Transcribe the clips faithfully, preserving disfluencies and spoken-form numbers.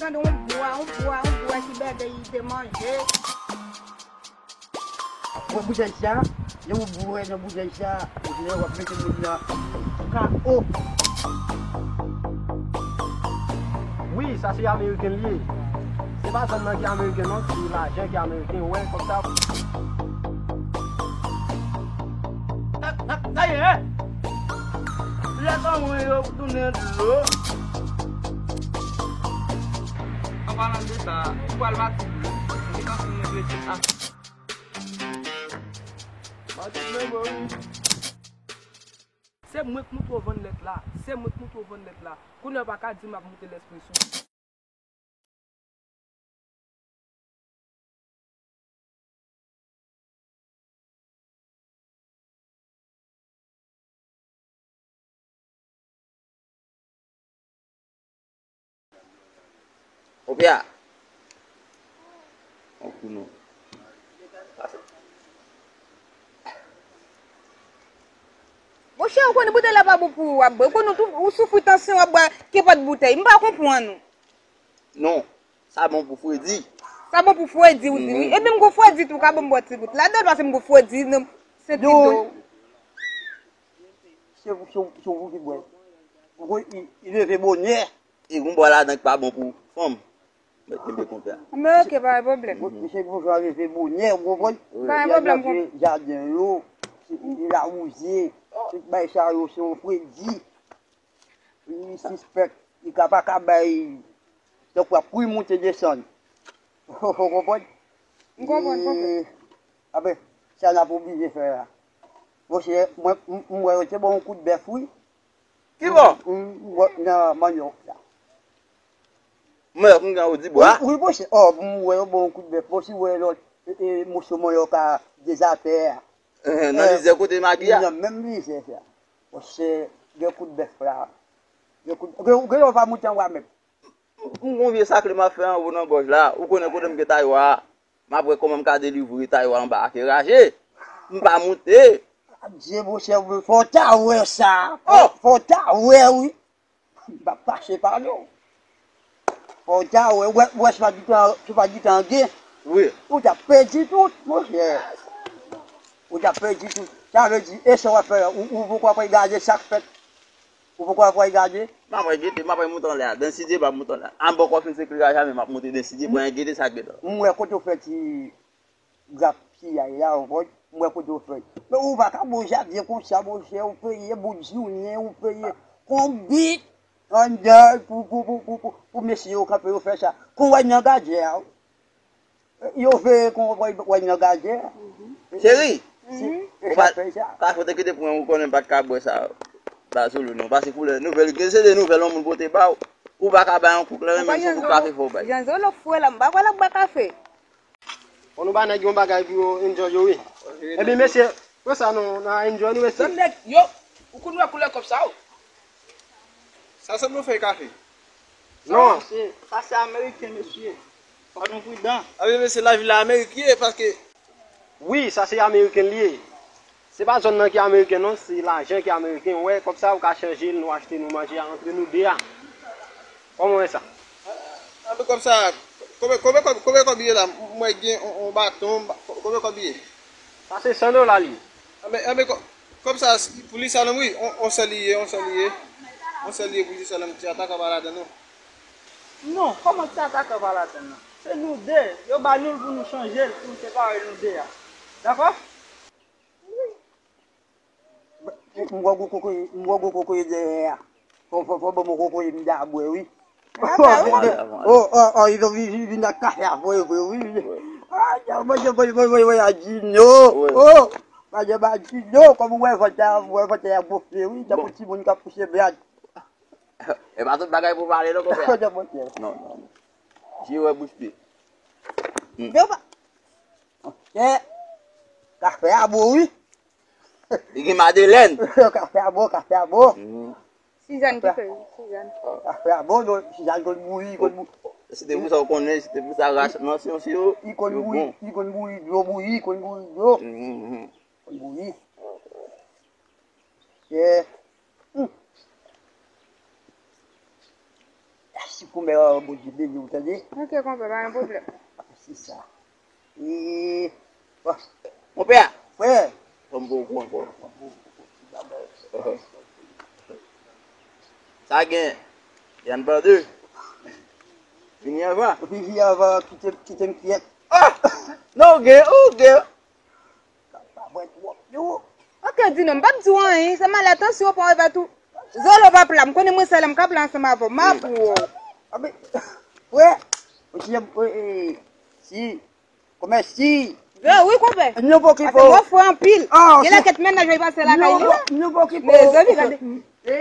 Gade yon bwa, yon bwa, yon bwa ki bèbè li te manje. Wè boutèy sa, lè ou bwè nan boutèy sa, ou lè w ap mete moun nan K O. Wi, sa se ameriken li ye. Se pa zòn nan ki ameriken non, se lajan ki ameriken, ou wè kòb sa. Sa, sa, sa ye, hein? Lè tan mwen yo tounen dlo. An palan de sa, ou pral pati. Mwen kanpe mwen rete a. Pati mwen bon. Se mwen k montre w vann lèt la. Se mwen k montre w vann lèt la. Kounye a w pa ka di m ap moute lèspre sou ou. Opya. An kou non. Monchè, ou konnen boutèy la pa bon pou ou, w ap bwè. Ou konnen ou tou, ou soufri tansyon, w ap bwè kenpòt boutèy. M pa konprann ou. Non, sa bon pou fredi. Sa bon pou fredi, ou di, wi. Mhm. Epi m gon fredi tou, ka ban m bwè ti gout ladan l, paske m gon fredi nan senti dlo. Se, se, se ou ki bwè. Ou konn, li, li leve bonè. E gon bò ladan ki pa bon pou fanm. Mèt kenbe konpè a. Men ok, pa gen pwoblèm. Misye gon jan leve bonè, ou konprann? Wi. Pa gen pwoblèm, konpè. Jaden yo, se, se lawouze, tout bagay sa yo, se yon fredi. Li sispèk, li ka pa ka bay, tankou ap kouri monte desann. Ou konprann? M konprann, konprann. E, apre, sa n ap oblije fè a. Monchè, mwen, m, m wè yo te ban yon kout bèf, wi. Ki bò? M, m, m wè nan manyòk la. Manyòk m gen ou di bwa? Wi, wi, monchè. Ò, m wè yo ban yon kout bèf. Monchè, wè lòt, e, e, moso manyòk a dezatè a. Nan lizè kote magi a? Nan menm lizè sa. Monchè, gen kout bèf la. Gen kout, gen, gen yon va moute anba menm. M gon vye sakle m ap fè anwo nan gòj la. Ou konnen kote m gen taywa a. M ap wè kòman m ka delivre taywa anba a ke raje. M pa moute. Adye, monchè, fò w ta wè sa. Fò, fò w ta wè, wi. M p ap fache pale w. Fò w ta wè, wè, wè, se pa di tan, se pa di tan gen. Wi. Ou t ap pèdi tout, monchè. Ou t ap pèdi tout. Sa vle di, e sa w ap fè, ou, ou poko ap gade sa k fèt. Ou poko ap gade. M ap gete, m ap monte anlè a. Densite m ap monte anlè a. An bò kò fin se kleraj la, men m ap monte densite, mwen gete sa k gentan. M wè kote w fè ti grapyay la, ou konprann? M wè kote w fè. Men ou pa ka bon jaden konsa, monchè, ou peye bout jounen, ou peye konbit anndan pou, pou, pou mesye yo kanpe, yo fè sa. Kon w wè nan gadjè a, yo veye kon w wè nan gadjè a. Cheri, ou pa ka fote kite pou mwen, ou konnen m pa t ka bwè sa. Ba sou li non, pase koulè nouvèl, gen se de nouvèl yon moun pote ba w. Ou pa ka bay yon kout, lè renmen se pou kafe fò w bay. Jan Zolo fou la, m pa kwè l ap bwè kafe. Fò nou ba nèg yon bagay pou yo enjoy yo, wi. Ebyen, mesye, pran sa nou, n a enjoy nou, mesye. Zòn nèg, yo, ou konn wè koulè kòb sa, wi. Sa sanble yon fèy kafe. Non. Sa, se, sa se ameriken, mesye. Fò nou pridan. Ebyen, mesye, lavi la Amerik ye, paske. Wi, sa se ameriken li ye. Se pa zòn nan ki ameriken non, se lajan ki ameriken. Wè, kòb sa ou ka chanje l, nou achte nou manje a antre nou de a. Kòman w wè sa? Anben kòb sa, konbyen, konbyen kòb, konbyen kòb li ye la? M wè gen on, on baton, ba-, konbyen kòb li ye? Sa se san dola li ye. Anben, anben kò-, kòb sa, pou li sa non, wi, on, on sèl li ye, on sèl li ye. On sèl li ye pou li sa, ti ataka pa ladan non. Non, kòman ti ataka pa ladan non? Se nou de, yo ba nou l pou nou chanje l, pou nou separe nou de a. Dakò? M wè gwo kokoye, m wè gwo kokoye dèyè a. Fò, fò, fò ban mwen kokoye m ta bwè, wi. O, o, o, li vin, vin, vin ak kafe a vre, vre, wi. A, mwen, mwen, mwen, mwen, mwen, a Djino. O, mwen, mwen, a Djino, kòm ou wè vant la, ou wè vant la gonfle, wi, tankou timoun k ap pouse blag. E pa tout bagay pou pale non, konpè. Non, non, non. Si wè bouch pye. Yo pa. Monchè, kafe a bon, wi. Li gen madelèn. Kafe a bon, kafe a bon. Sizàn ki fè, Sizàn. Kafe a bon, non, Sizàn konn bouyi, konn bou-, si te pou sa ou konnen, si te pou sa rach, non, si yon si yo, li konn bouyi, li konn bouyi, dlo bouyi, konn bouyi dlo. Konn bouyi. Yeah. Hmm. Yes. Ti konbè a, Bondye beni w, tande? Ok, konpè, pa gen pwoblèm. Se sa. E, bon. Konpè a! Frè! Fò m ba w kou ankò. Sa gen. Yann Bande. Vini anvan. Epi vini anvan, kite, kite m kyèt. Ah! Non, ou gen, ou gen. Pa bwè twòp, yo. Ok, di non, m p ap di w anyen, se malè, tansyon w pran w pa tou. Zolo p ap la, m konnen mwen sèl m k ap la ansanm avè w, m ap wè w. Abi, wè, mwen ti, e, e, si, kòmèsi. Yo, wi, konpè. Nou pokipo. Paske mwen fre anpil. Ah, gen lakèt mennaj mwen pase lakay li la. Nou pokipo. Mezanmi, gade. E,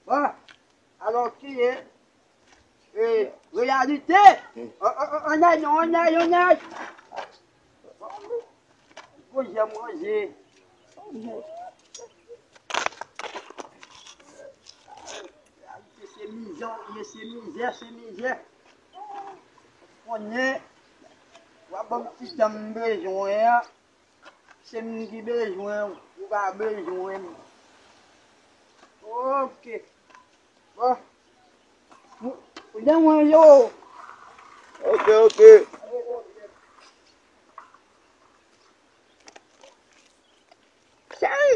bon, alò, ki e? E, reyalite. An, an, an, annay non, annay, annay. Bon, jan manje. Reyalite se mizè, se mizè, se mizè. Konnen, w ap ban m ti tan m bezwen an. Se m ki bezwen w, ou pa bezwen m. Ok. Bon. Ou, ou dan mwen yo. Ok, ok. Cheri.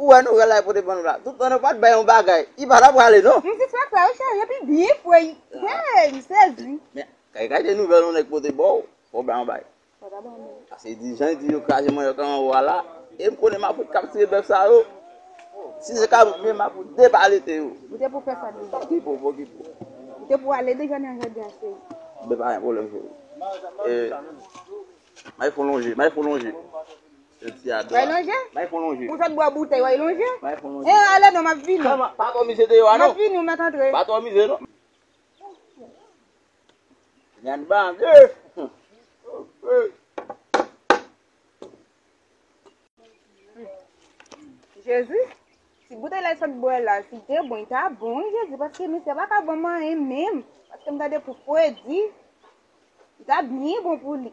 Ou wè nou rèl la pote ban nou la. Tout tan nou pa t bay yon bagay. Li pa t ap prale, non. M di frè, frè, cheri, epi byen fre. Hey, m sezi. Men, kay, kay de nouvèl yon nèg pote ba w, fò w bay yon bay. Fò w ta ban mwen. Paske di jan di yo kraze manyòk an anwo a la, e m konnen m ap fout k ap tire bèf sa yo. Si se ka mwen, m ap fout depalete yo. Ou te pou fè sa deja. Pokipo, pokipo. Ou te pou ale deja nan jardin an, cheri. Men pa gen pwoblèm, cheri. E, may fon lonje, may fon lonje. Bay lonje? Bay fon lonje. Ou sot bwè boutèy, bay lonje? Bay fon lonje. E, ale non, m ap vini. Kòman? Pa twò mize deyò a, non. M ap vini, ou mèt antre. Pa twò mize, non. Yann Bande. Jezi, si boutèy la sot bwè la, si te bon, li ta bon, wi, Jezi, paske misye pa ka ban m anyen menm. Paske m tande pou fredi, li ta byen bon pou li.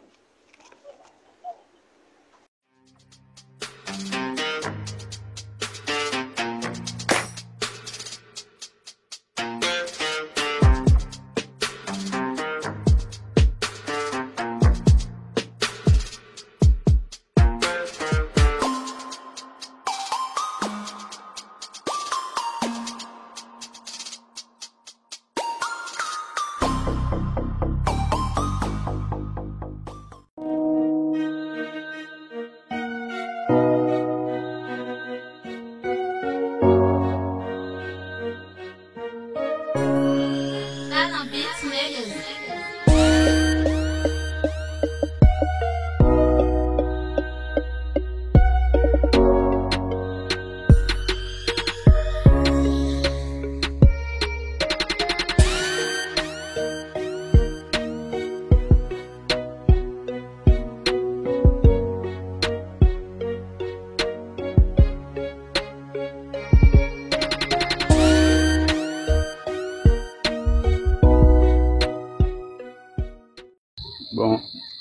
Bon,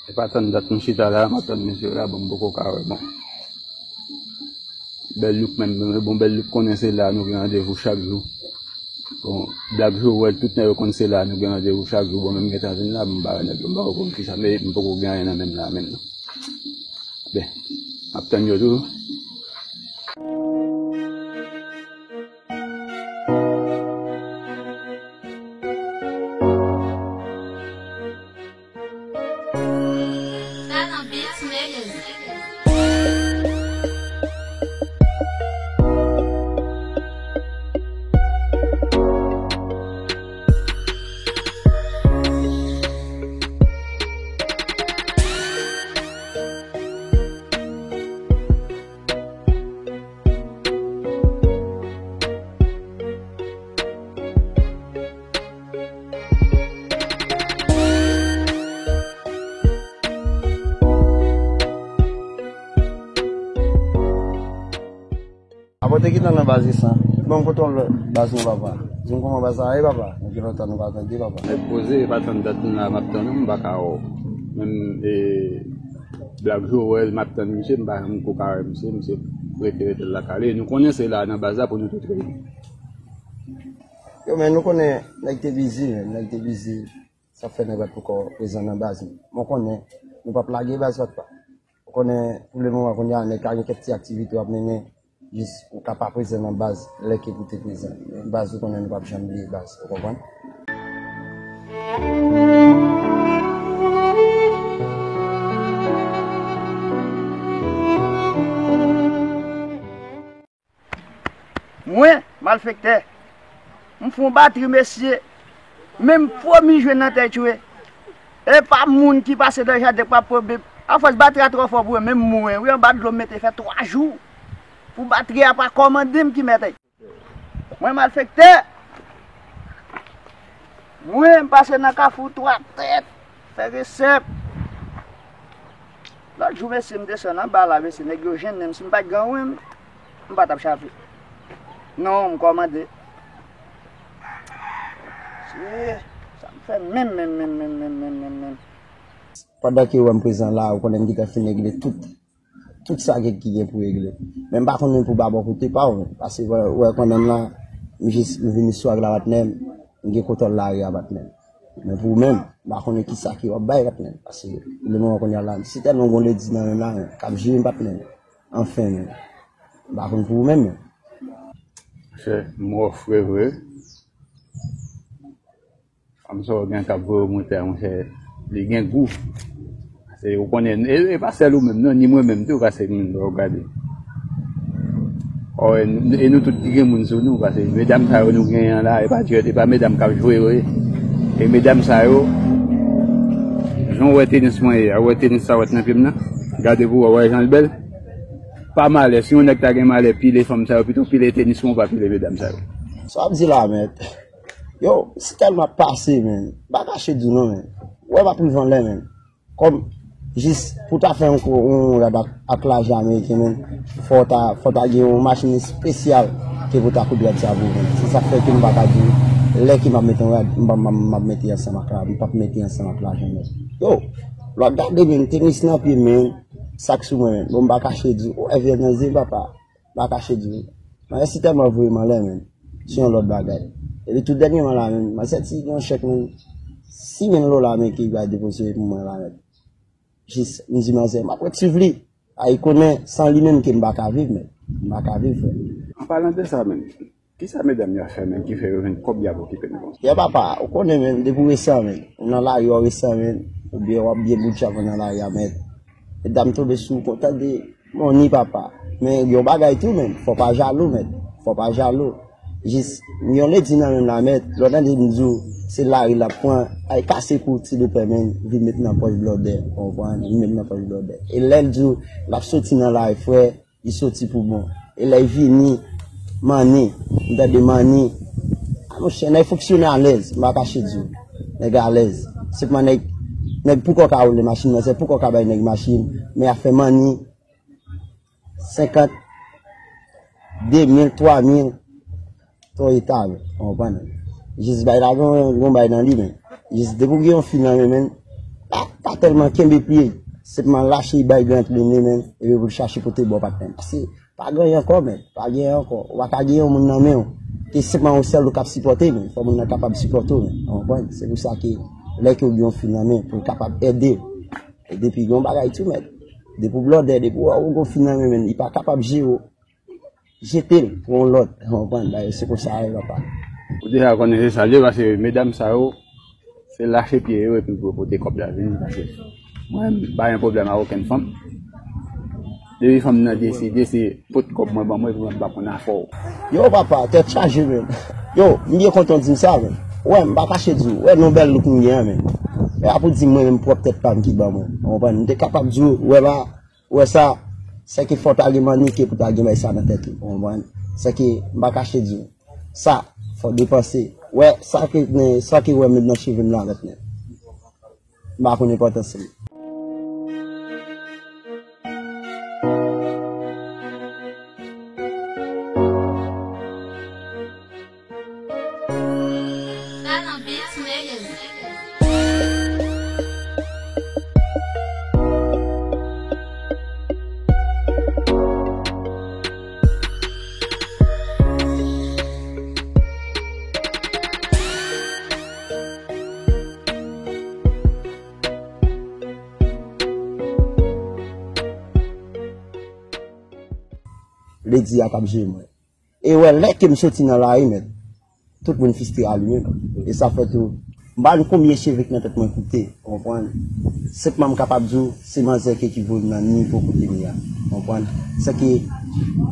e pa tann dat m chita la, m ap tann mesye yo la, bon, m poko ka wè, bon. Bèl Louk menm, bon, Bèl Louk konnen se la nou gen randevou chak jou. Bon, Black Joel, tout nèg yo konn se la nou gen randevou chak jou. Bon, men m gentan vin la, m pa wè nèg yo, m poko konn kisa, men m poko gen anyen nan men m la menm non. Ben, m ap tann yo tou. Apòte ki tan nan baz isan? Ban m kontwòl baz nou, papa. Di m kòman baz sa ye, papa. Nou gen lontan nou pa tande, papa. Nèg poze, pa tann dat m la, m ap tann ou, m pa ka wè w. Menm, e, Black Joel, m ap tann misye, m pa janm ko ka wè misye, misye Rete, rete lakay li. Nou konnen se la nan baz la pou nou tout reyini. Yo, men nou konnen nèg te bizi, men nèg te bizi. Sa fè nèg la poko prezan nan baz. Mwen konnen nou p ap lage baz, papa. Ou konnen, pou le moman, kounye a, nèg ka gen kèk ti aktivite w ap mennen, jis ou ka pa prezan nan baz, lè ke pou te prezan. Men baz, ou konnen nou p ap janm bliye baz, ou konprann? Mwen, malfektè, m fè yon batri, mesye, menm pwomi jwe nan tèt yo ye. E pa moun ki pase nan jaden k ap pran bib. Afòs batri a twò fò pou mwen, menm mwen, wi, anba dlo m mete fè twa jou. Pou batri a pa kòmande m ki mèt. Mwen, malfektè, mwen, m pase nan Kafou Twa Tèt, fè resèt. Lòt jou, mesye, m desann anba la, mesye, nèg yo jennen m. Si m pa t gen anyen, m pa t ap chape. Non, m kòmande. Se sa m fè menm, menm, menm. Pandan ke w wè m prezan la, ou konnen m gentan fin regle tout, tout sa gen ki gen pou regle. Men m pa konnen pou ba bò kote pa w, men. Paske, wè, wè, konnen m la, m jis, m vini sou ak la patnè m, m gen kontwòl lari a patnè m. Men pou ou menm, m pa konnen kisa ke w ap bay patnè m. Paske, le moman kounye a la, si tèlman gon ledi nan men m la, men, k ap jere m patnè m. Anfen, men. M pa konn pou ou menm, men. Monchè, m wè w fre vre. Fanm sa w gen k ap voye w moute a, monchè, li gen gou. Paske ou konnen, e, e pa sèl ou menm, non, ni mwen menm tou, paske moun w gade. Ò, e, e nou tout ki gen moun sou nou, paske medam sa yo nou genyen an la, e pa djèt, e pa medam k ap jwe yo ye. E medam sa yo, jan w wè tenis mwen ye, a, w wè tenis sa w wè nan pye m nan? Gade pou w wè, w wè jan l bèl? Pa malè, si yon nèg ta gen malè pile fanm sa yo, pito pile tenis mwen, pa pile medam sa yo. Sa w ap di la, mèt? Yo, si tèlman ap pase, men. M pa kache di w non, men. Ou wè m ap rive anlè, men. Kòm, jis pou ta fè yon, yon rad ak, ak lajan ameriken, men, fò w ta, fò w ta gen yon machin espesyal ke pou ta koud rad sa pou ou, men. Se sa k fè ke m pa ka di w, lè ke m ap mete yon rad, m pa, m pa, m ap mete ansanm ak la, m p ap mete ansanm ak lajan nèt. Yo, lè w ap gade, men, tenis nan pye m, men, sak sou mwen, men. Bon, m pa kache di w, ou wè vyèj nan zye m, papa. M pa kache di w. Manzè si tèlman voye m anlè, men. Se yon lòt bagay. Epi tou dènyèman la, men, manzè ti gen yon chèk, men, sis mil dola, men, ki va depoze pou mwen la, men. Jis, m di manzè, m ap ret swiv li. A, li konnen, san li menm ke m pa ka viv, men. M pa ka viv, frè. An palan de sa, men, kisa medam yo ap fè, men, ki fè yo jwenn kòb y ap okipe nou konsa? Ya papa, ou konnen, men, depi w resan, men. Ou nan lari a, w resan, men. Oubyen w ap byen bout chavon nan lari a, men. Medam tonbe sou ou, kontan de Bon, ni papa. Men yon bagay tou, men, fò w pa jalou, men. Fò w pa jalou. Jis, yon ledi nan men m la, men, lè w tande m di w, se lari l ap pran, ay kase kou ti dopè, men, vin met nan pòch blòdè, w konprann? Vin met nan pòch blòdè. E lè l di w, l ap soti nan lari, frè, li soti pou bon. E lè l vini, manni, m tande manni. A, monchè, nèg fonksyone alèz, m pa kache di w. Nèg alèz. Sèlman nèg, nèg poukò ka woule machin nan, se poukò ka bay nèg machin, men afè manni, senkant, de mil, twa mil, Toyota, men, w konprann? Jis bay la gon, gon bay nan li, men. Jis depi w gen yon fi nan men, men, pa, pa tèlman kenbe pye, senpman lache bay gran trennen, men, epi pou l chache pote ba w patnè. Paske pa gen ankò, men, pa gen ankò. Ou pa ka gen yon moun nan men w, ke senpman ou sèl ou k ap sipòte, men. Fò moun nan kapab sipòte w, men. W konprann? Se pou sa ke lè ke w gen yon fi nan men, pou l kapab ede w. E depi gen yon bagay tou, mèt. Depi w blòdè, depi w wè w gon fi nan men, men, li pa kapab jere w, jete l pou yon lòt. Ou konprann? Bagay se konsa a ye, papa. Ou deja konnen se sa l ye, paske medam sa yo, se lache pye yo epi pou yo pote kòb la vini, paske mwen, m pa gen pwoblèm ak okenn fanm. Depi fanm nan deside, se pot kòb mwen ban mwen, epi mwen, m pa konn afè w. Yo, papa, tèt chaje, men. Yo, m byen kontan w di m sa, men. Wè, m pa kache di w. Wè, non bèl look m gen an, men. E pa pou di mwen menm pwòp tèt pa m ki ban mwen. Ou konprann? M te kapab di w, wè, pa, wè sa, se ke fò w ta gen manni ke pou w ta gen bay sa nan tèt ou. Ou konprann? Se ke, m pa kache di w. Sa, fò w depanse. Wè, sa ke, men, sa ke wè m nan cheve m la, mèt, men. M pa konn enpòtans li. Lady a k ap jere mwen. E wè, lè ke m soti nan lari, mèt, tout moun fistre a li menm. E sa fè tou, m pa konn konbyen cheve k nan tèt mwen koute, w konprann? Senpman m kapab di w, se manzè ke ki voye m nan nivo kote m ye a, w konprann? Sèke,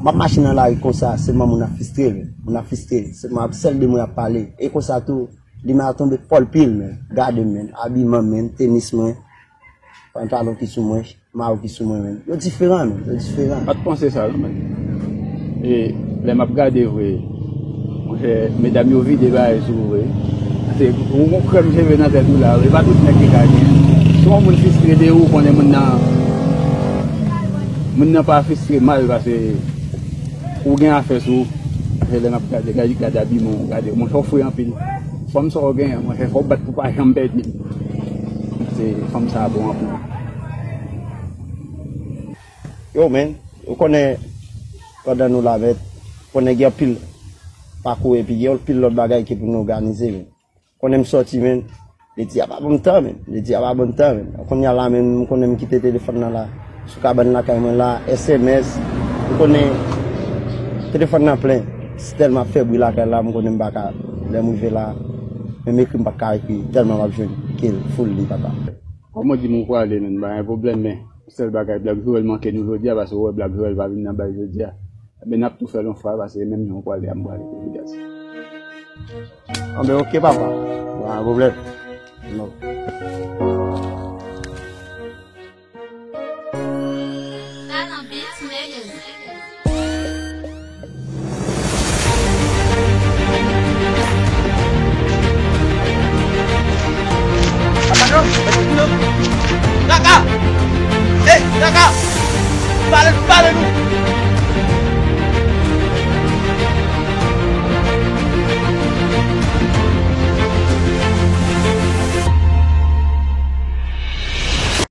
m ap mache nan lari konsa, sèlman moun ap fistre, moun ap fistre, sèlman sèl de mwen ap pale. E konsa tou, li m a tonbe pòl pil, men. Gade m, men. Abiman m, men. Tenis mwen. Pantalon ki sou mwen, mayo ki sou mwen, men. Yo diferan, men. Yo diferan. Pa t panse sa, non, men. E lè m ap gade vre, monchè, medam yo vide bagay sou ou vre. Se ou gon krèm cheve nan tèt ou la, e pa tout nèg ki ka gen. Si yon moun fistre de ou, konnen moun nan, moun nan pa fistre mal, paske ou gen afè sou ou. Paske lè m ap gade, gade, gade abiman w, gade, monchè, w fre anpil. Fanm sa w genyen, monchè, fò w bat pou w pa janm pèdi l. Se fanm sa a bon anpil. Yo, men, ou konnen, pandan nou la, mèt, konnen gen anpil pakou epi gen anpil lòt bagay ki pou nou òganize, men. Konnen m sòti, men, Lady a pa ban m tan, men. Lady a pa ban m tan, men. Kounye a la, men, m konnen m kite telefòn nan la. Sou kabann lakay mwen la, S M S. M konnen telefòn nan plen. Si tèlman ap fè bri lakay la, m konnen m pa ka. Lè m rive la, menm ekri m pa t ka ekri. Tèlman m ap jwenn ke l full li, papa. Kòman w di m ou prale, men, m pa gen pwoblèm, men. Sèl bagay, Black Joel manke nou jodi a, paske w wè Black Joel pa vin nan bal jodi a. Ebyen, n ap tou fè l yon fwa, paske menm jan w prale a, m prale tou, Judas. Anben, oke, papa. Pa gen pwoblèm. No.